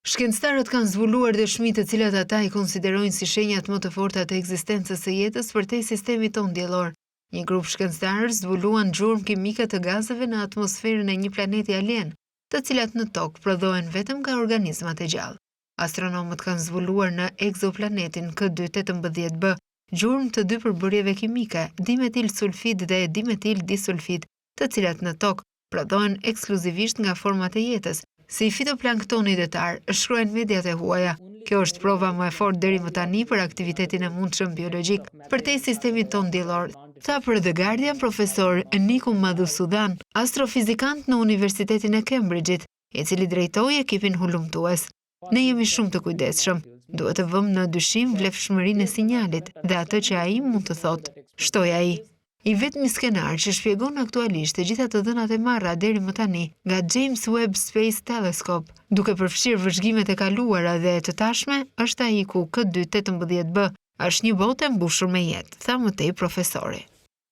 Shkencëtarët kanë zbuluar dëshmi të cilat ata i konsiderojnë si shenjat më të forta të ekzistencës së jetës përtej sistemit tonë diellor. Një grup shkencëtarësh zbuluan gjurmë kimike të gazeve në atmosferën e një planeti alien, të cilat në Tokë prodhohen vetëm nga organizmat e gjallë. Astronomët kanë zbuluar në ekzoplanetin K2-18b gjurmë të dy përbërjeve kimike, dimetil sulfid dhe dimetil disulfid, të cilat në Tokë prodhohen ekskluzivisht nga format e jetës, si fitoplanktoni detar, shkruajnë mediat e huaja. Kjo është prova më e fortë deri më tani për aktivitetin e mundshëm biologjik përtej sistemit tonë diellor, tha për The Guardian profesor Nikku Madhusudhan, astrofizikant në Universitetin e Cambridge-it, i cili drejtoi ekipin hulumtues. Ne jemi shumë të kujdesshëm. Duhet të vëmë në dyshim vlefshmërinë e sinjalit dhe atë që ai mund të thotë, shtoi ai. I vetmi skenar që shpjegon aktualisht të gjitha të dhënat e marra deri më tani nga James Webb Space Telescope, duke përfshirë vëzhgimet e kaluara dhe të tashme, është ai ku K2-18b është një botë e mbushur me jetë, tha më tej profesori.